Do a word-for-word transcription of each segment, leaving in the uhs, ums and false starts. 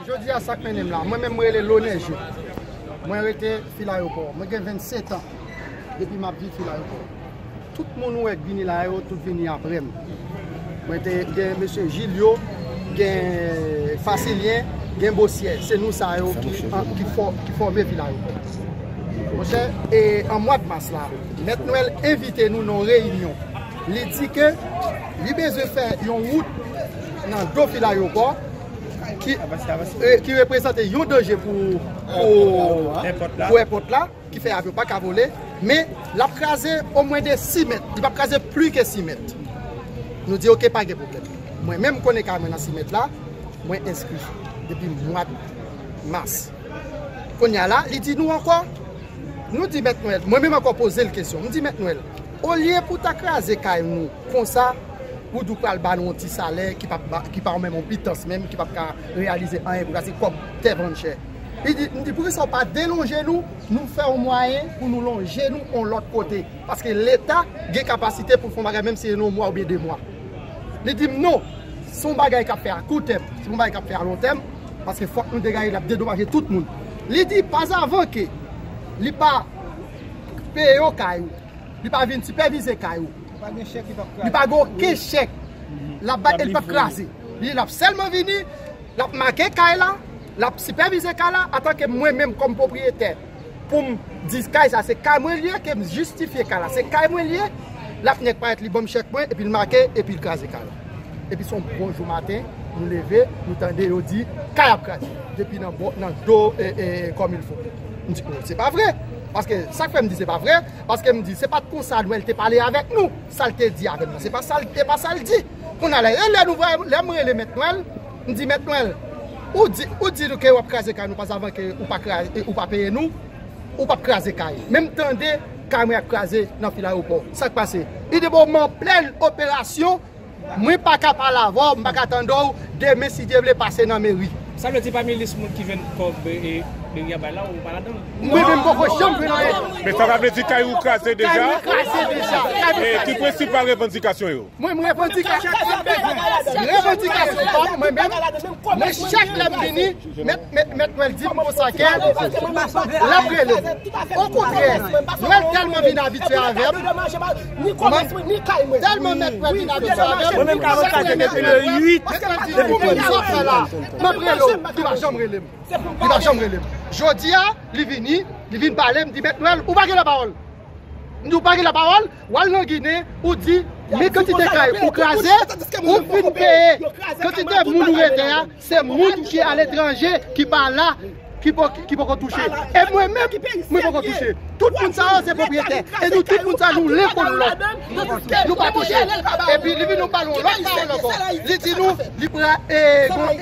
Jodi a, sa k mennen m la, mwen menm, mwen rele Lonè Je. Mwen rete Filayopò. Mwen gen vennsenk an depi m ap viv Filayopò. Tout moun ou wè k vini la yo, tout vini apre m. Mwen te gen mesye Jilyo, gen Fasilyen, gen Bosyè. Se nou sa yo ki, ki fò-, ki fòme Filayopò. Monchè, e an mwa d mas la, Mèt Nwèl envite nou nan yon reyinyon. Li di ke li bezwen fè yon wout nan do Filayopò ki, e, ki reprezante yon danje pou, pou, pou èpòt la, ki fè avyon pa ka vole, men l ap kraze omwen de sis mèt, li p ap kraze plis ke sis mèt. Nou di, oke, pa gen pwoblèm. Mwen menm, m konnen kay mwen nan sis mèt la, mwen enskri depi mwa mas. Kounye a la, li di nou ankò, nou di Mèt Nwèl, mwen menm ankò poze l kesyon, m di, Mèt Nwèl, olye pou ta kraze kay nou konsa, ou di w pral ba nou yon ti salè ki p ap ba, ki pa menm yon pitans menm, ki p ap ka reyalize anyen pou kraze kòb tè vann chè. Li di, m di, poukisa w pa delonje nou, nou fè yon mwayen pou nou lonje nou yon lòt kote? Paske Leta gen kapasite pou l fè yon bagay, menm si se yon mwa oubyen de mwa. Li di m, non, se yon bagay k ap fè a kou tèm, se yon bagay k ap fè a lon tèm, paske fòk nou degaje, l ap dedomaje tout moun. Li di, pazavan ke li pa peye w kay ou, li pa vin sipèvize kay ou, li pa gen okenn chèk l ap bay e li p ap kraze. Li, l ap sèlman vini, l ap make kay la, l ap sipèvize kay la, antanke mwen menm kòm pwopriyetè, pou m di kay sa se kay mwen l ye, ke m jistifye kay la se kay mwen l ye, l ap nèk parèt li ban m chèk mwen, epi l make, epi l kraze kay la. Epi se yon bon jou maten, nou leve, nou tande yo di, kay ap kraze. Depi nan bò, nan do, e, e, comme il faut. M di, oh, se pa vre. Paske sa k fè m di se pa vre, paske m di, se pa t konsa Nwèl te pale avèk nou. Sa l te di avè m nan, se pa sa l, se pa sa l di. Kounye a la, e lè nou voye, lè m rele Mèt Nwèl, m di, Mèt Nwèl, ou di, ou di nou ke w ap kraze kay nou, pazavan ke ou pa kraze, ou pa peye nou, ou p ap kraze kay. Men m tande kay mwen ap kraze nan Filayopò. Sa k pase? Li di, bon, m an plèn operasyon, mwen pa ka pale avè w, m pa ka tande w, demen, si Dye vle, pase nan meri. Sa vle di pa milis moun ki jwenn kòb, e, e, meri a bay la, ou pa ladan l? Mwen menm, m poko janm jwenn anyen. Men sa pa vle di kay ou kraze deja? Kay mwen kraze deja. Kay mwen kraze. E ki prensipal revandikasyon yo? Mwen, m revandikasyon, revandikasyon pa m, mwen menm, mwen chak lè m vini, Mèt, Mèt, Mèt Nwèl di m konsa ke l ap rele m. Okontrè, Nwèl tèlman vin abitye avè m, mwen, tèlman Mèt Nwèl vin abitye avè m, chak lè Mèt Nwèl di m, "Sa w fè la?" M ap rele w, li pa janm rele m. Li pa janm rele m. Jodi a, li vini, li vin pale m, di, "Mèt Nwèl, ou pa gen lapawòl." M di, "Ou pa gen lapawòl, w al nan Ginen, ou di, men kantite kay ou kraze, ou fin peye kantite moun ou rete a, se moun ki aletranje, ki pa la, ki po-, ki poko touche. E mwen menm, mwen poko touche." Tout moun sa yo se pwopriyetè. E nou tout moun sa nou len konn lòt. Nou pa touche. Epi li vin nou pale yon lòt pawòl ankò. Li di nou, li pral, e,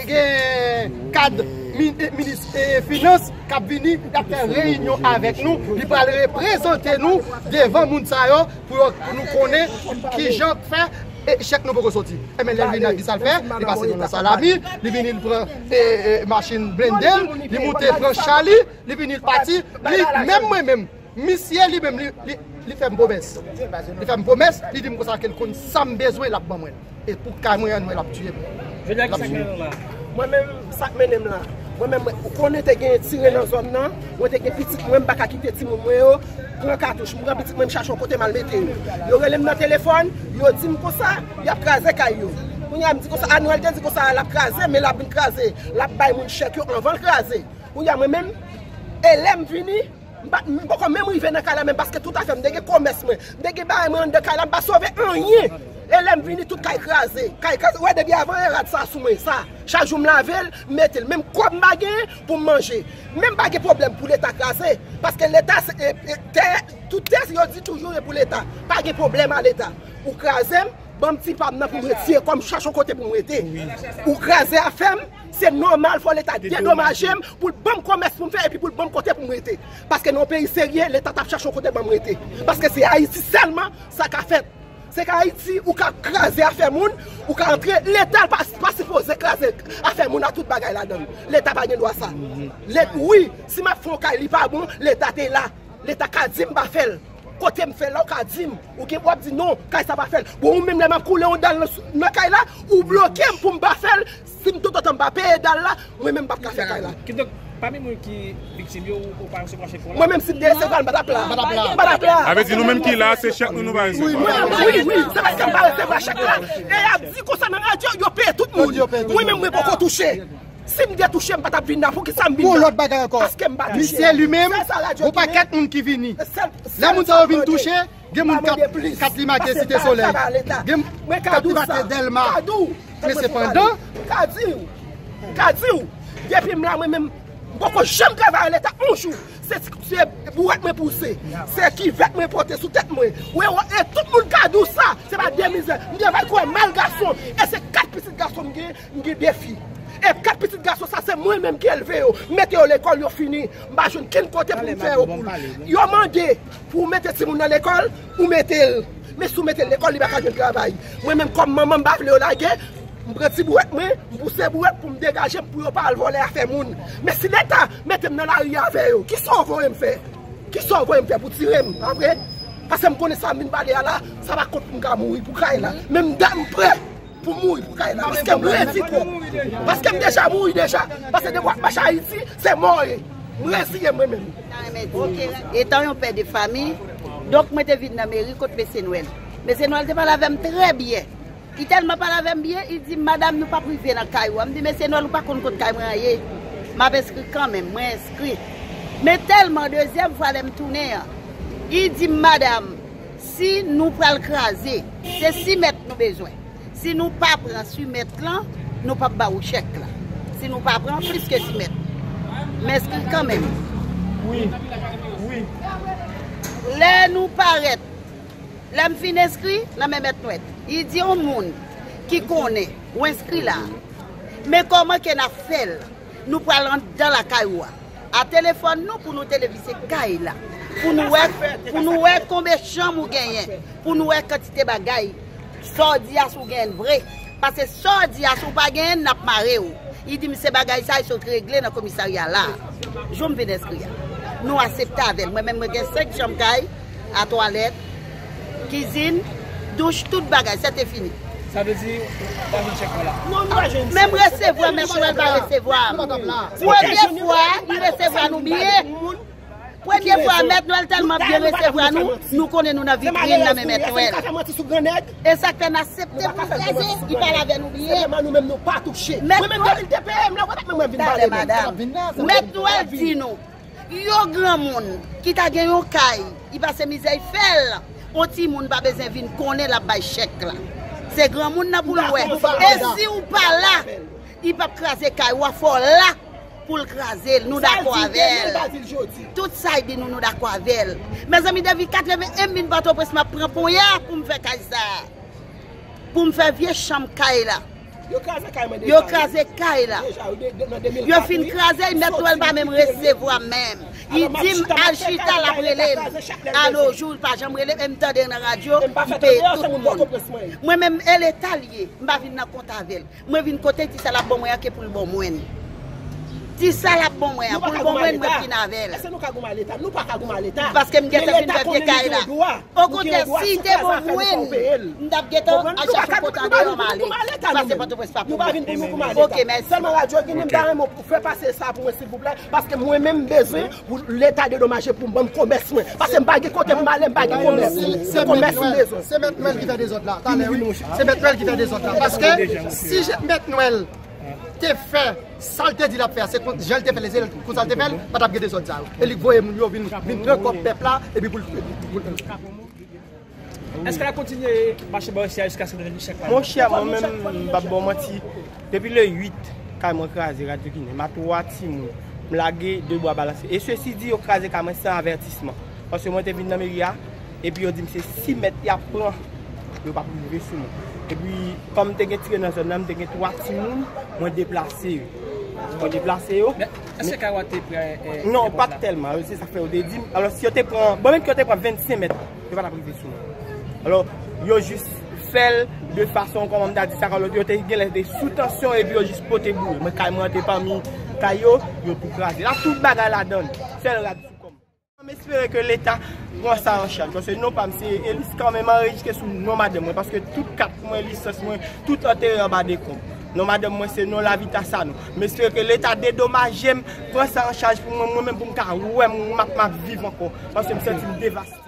gen kad mi-, e, minis, e, finans k ap vini, l ap fè reyinyon avèk nou, li pral reprezante nou devan moun sa yo pou yo, pou nou konnen kijan fè, e, chèk nou poko soti. Enben, lè l vin la, ki sa l fè? Li pase nou nan Salami, li vini, li pran, e, e, machin blende l, li moute pran chali, li vini, li pati, li, menm mwen menm, misye li menm, li, li, li fè m pwomès. Li fè m pwomès, li di m konsa ke l konn sa m bezwen, l ap ban mwen l. E pou kay mwen an, mwen, l ap tiye m. Jodi a, ki sa k mennen w la? Mwen menm, sa k mennen m la? Mwen menm, mwen, ou konnen te gen tire nan zòn nan, mwen te gen pitit mwen, m pa ka kite timoun mwen yo pran katouch. M pran pitit mwen, m chache yon kote m al mete yo. Yo rele m nan telefòn, yo di m konsa, y ap kraze kay yo. Kounye a, m di konsa, Anwèl te di konsa, l ap kraze, men l ap vin kraze. L ap bay moun chèk yo anvan l kraze. Kounye a, mwen menm, e lè m vini, M pa, m poko menm rive nan kay la menm, paske tout afè m, m te gen komès mwen, m te gen bagay mwen anndan kay la, m pa sove anyen. E lè m vini, tout kay kraze. Kay kraze, ou wè depi avan e rad sa sou mwen, sa. Chak jou m lave l, m mete l. Menm kòb m pa genyen pou m manje. Menm pa gen pwoblèm pou Leta kraze, paske Leta se, e, e, tè, tout tè, yo di toujou e pou Leta. Pa gen pwoblèm a Leta. Ou kraze m, ban m ti pa m nan pou m retire kò m, chache yon kote pou m rete. Ou kraze afè m, se nòmal, fò Leta dedomaje m, pou l ban m komès pou m fè, epi pou l ban m kote pou m rete. Paske nan yon peyi serye, Leta t ap chache yon kote ban m rete. Paske se Ayiti sèlman sa ka fèt. Se ka Ayiti, ou ka kraze afè moun, ou ka antre, Leta pa, pa sipoze kraze afè moun a tout bagay ladan l. Leta pa gen dwa sa. Lè, wi, si m ap fè yon kay, li pa bon, Leta te la. Leta ka di m pa fè l. Kote m fè l la, ou ka di m. Ou gen, w ap di non, kay sa pa fè l. Bon, ou menm lè m ap koule yon dal nan, nan kay la, ou bloke m pou m pa fè l. Si m toutotan m pa peye dal la, mwen menm m p ap ka fè kay la. Kidonk, pami moun ki viktim yo, ou, ou pa resevwa chèk pou la? Mwen menm si m te resevwa l, m pa t ap la. M pa t ap la. M pa t ap la. Sa vle di nou menm ki la, se chèk nou nou pa resevwa. Wi, wi, wi, se paske m pa resevwa chèk la. E y ap di konsa nan radyo, yo peye tout moun. Mwen menm mwen poko touche. Si m te touche, m pa t ap vin la. Poukisa m vin la? Pou lòt bagay ankò. Paske m pa touche. Misye li menm, gon pakèt moun ki vini. Lè moun sa yo vin touche, gen moun k ap, k ap limake Site Solèy. Gen moun k ap limake Dèlma. Men sepandan, ka di w, ka di w, depi m la mwen menm, m poko janm travay Leta yon jou. Se, se bouwèt mwen pouse. Se kivèt mwen pote sou tèt mwen. Wi, wi, e tout moun ka di w sa. Se pa de mizè. M travay kouwè mal gason. E se kat pitit gason m gen, m gen de fi. E kat pitit gason sa, se mwen menm ki elve yo. M mete yo lekòl, yo fini. M pa jwenn kenn kote pou m fè yo poul. Yo mande pou w mete timoun nan lekòl, ou mete l. Men si w mete l lekòl, li pa ka jwenn travay. Mwen menm kòm manman, m pa vle yo lage. M pran ti bouwèt mwen, m pouse bouwèt pou m degaje m, pou yo pa al vòlè afè moun. Men si Leta mete m nan lari avè yo, kisa w voye m fè? Kisa w voye m fè pou tire m, pa vre? Paske m konnen sa m vin pale a la, sa pa kont pou m ka mouri pou kay la. Men m da-, m prè pou m mouri pou kay la. Paske m redi twòp. Paske m deja mouri deja. Paske depi w ap mache Ayiti, se mò w ye. M reziye mwen menm. Etan yon pè de fanmi, donk mwen te vin nan meri kot Mesye Nwèl. Mesye Nwèl te pale avè m trè byen. Li tèlman pale avè m byen, li di m, "Madanm, nou p ap rive nan kay ou a." M di, "Mesye Nwèl, ou pa konn kot kay mwen an ye. M ap enskri kanmenm, mwen enskri." Men tèlman dezyèm fwa lè m tounen an, li di m, "Madanm, si nou pral kraze, se simèt nou bezwen. Si nou pa pran simèt lan, nou p ap ba ou chèk la. Si nou pa pran plis ke simèt, m enskri kanmenm." Wi, wi. Lè nou parèt, lè m fin enskri nan men Mèt Nwèl, li di yon moun ki konnen ou enskri la, men kòman ke n ap fè l? Nou pral anndan lakay ou a. A telefòn nou pou nou televise kay la. Pou nou wè, pou nou wè konbe chanm ou genyen. Pou nou wè kantite bagay. Sa w di a si w genyen l vre. Paske sa w di a si w pa genyen l, n ap mare w. Li di m se bagay sa, li sot regle nan komisarya la. Jou m vin enskri a. Nou aksepte avè l. Mwen menm, mwen gen senk chanm kay, a twalèt, kizin, douch, tout bagay. Sa te fini. Sa vle di, ou pa jwenn chèk mwen la? Non, nou pa jwenn. Menm resevwa, Mèt Nwèl pa resevwa m. Premye fwa, li resevwa nou byen. Premye fwa, Mèt Nwèl tèlman byen resevwa nou, nou konnen nou nan vitrin nan men Mèt Nwèl. E sa k fè n aksepte pou l kraze, li pale avè nou byen. Mèt Nwèl, talè madanm. Mèt Nwèl di nou, yon granmoun ki ta gen yon kay, li pase mizè, li fè l, yon timoun pa bezwen vin konnen l ap bay chèk la. Se granmoun nan pou l wè. E si w pa la, li p ap kraze kay ou a, fò w la pou l kraze l. Nou dakò avè l. Tout sa l di nou, nou dakò avè l. Mezanmi, depi katreven en m vin Pòtoprens, m ap pran ponya pou m fè kay sa a. Pou m fè vye chanm kay la. Yo kraze kay mwen deja. Yo kraze kay la. Yo fin kraze, Mèt Nwèl pa menm resevwa m menm. Li di m al chita, l ap rele m. Alo, jou l pa janm rele m, e m tande nan radyo, li peye tout moun. Mwen menm, e Leta l ye, m pa vin nan kont avè l. Mwen vin kote ti sa l ap ban mwen an ke pou l ban mwen. Ti sa l ap ban mwen an, pou l ban mwen, mwen fin avè l. Èske nou ka goumen a Leta? Nou pa ka goumen a Leta. Paske m gentan fin fè vye kay la. Okontrè, si l te ban mwen, m t ap gentan al chache yon pòt andeyò m ale. Pase Pòtoprens pa pou mwen. Ok, mèsi. Sèlman radyo Ginen, m ta renmen w fè pase sa pou mwen, silvouplè. Paske mwen menm m bezwen pou Leta dedomaje pou m, ban m komès mwen. Paske m pa gen kote pou m ale, m pa gen komès. Se komès m bezwen. Se Mèt Nwèl ki fè dezòd la. Talè, wi. Se Mèt Nwèl ki fè dezòd la. Paske si Mèt Nwèl te fè sa l te di l ap fè a, se kon jan l te fè l, se kon sa l te fè l, pa t ap gen dezòd sa yo. E li k voye moun yo vin, vin pran kòb pèp la, epi pou l, pou l. Èske l ap kontinye mache bò isi a jiskaske l jwenn chèk pa l? Monchè, mwen menm, m p ap ba w manti. Depi le uit, kay mwen kraze, Radyo Ginen. M a twa timoun. M lage de bwa balanse. E sesi di, yo kraze kay mwen san avètisman. Paske mwen te vin nan meri a, epi yo di m se simèt y ap pran. Yo p ap rive sou mwen. Epi, kòm m te gen tire nan zòn nan, m te gen twa timoun, mwen deplase yo. Mwen deplase yo. Men, èske kay ou a te prè, eh, non, pa tèlman. Se sa k fè yo te di m. Alò, si yo te pran, bon, menm ke yo te pran vennsenk mèt, yo pa t ap rive sou mwen. Alò, yo jis fè l de fason, kòman m ta di sa, alò, yo te genlè te sou tansyon, epi yo jis pote boure. Mwen, kay mwen te pami kay yo, yo tou kraze. La, tout bagay ladan l. Sèl rad sou kò m. M espere ke Leta pran sa an chaj, paske non pa m se Elis kanmenm anrejistre sou non madanm mwen, paske tout kat mwen, lisans mwen, tout antere anba dekonb. Non madanm mwen se non Lavita Sanon. M espere ke Leta dedomaje m, pran sa an chaj pou mwen, mwen menm pou m ka wè m ap, m ap viv ankò, paske m santi m devaste.